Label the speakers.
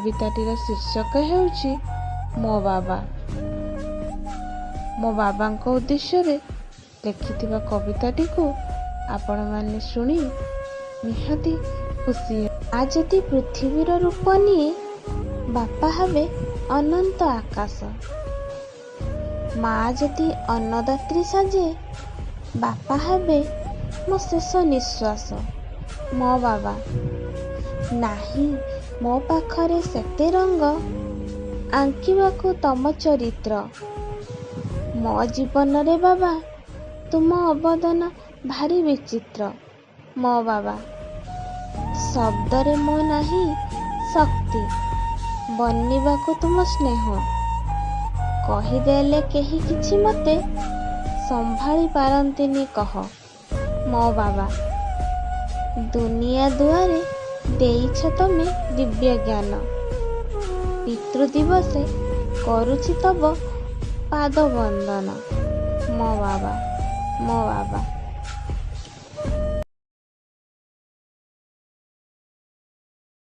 Speaker 1: କବିତାଟିର ଶୀର୍ଷକ ହେଉଛି ମୋ ବାବା। ମୋ ବାବାଙ୍କ ଉଦ୍ଦେଶ୍ୟରେ ଲେଖିଥିବା କବିତାଟିକୁ ଆପଣମାନେ ଶୁଣି ନିହାତି ଖୁସି। ମା ଯଦି ପୃଥିବୀର ରୂପ ନିଏ, ବାପା ହେବେ ଅନନ୍ତ ଆକାଶ। ମା ଯଦି ଅନ୍ନଦାତ୍ରୀ ସାଜେ, ବାପା ହେବେ ମୋ ଶେଷ ନିଶ୍ୱାସ। ମୋ ବାବା। ନାହିଁ ମୋ ପାଖରେ ସେତେ ରଙ୍ଗ ଆଙ୍କିବାକୁ ତମ ଚରିତ୍ର। ମୋ ଜୀବନରେ ବାବା ତୁମ ଅବଦାନ ଭାରି ବିଚିତ୍ର। ମୋ ବାବା। ଶବ୍ଦରେ ମୋ ନାହିଁ ଶକ୍ତି ବର୍ଣ୍ଣିବାକୁ ତୁମ ସ୍ନେହ। କହିଦେଲେ କେହି କିଛି ମୋତେ ସମ୍ଭାଳି ପାରନ୍ତିନି କହ। ମୋ ବାବା। ଦୁନିଆ ଦୁଆରେ ଦେଇଛ ତମେ ଦିବ୍ୟ ଜ୍ଞାନ। ପିତୃ ଦିବସେ କରୁଛି ତବ ପାଦ ବନ୍ଦନ। ମୋ ବାବା, ମୋ ବାବା।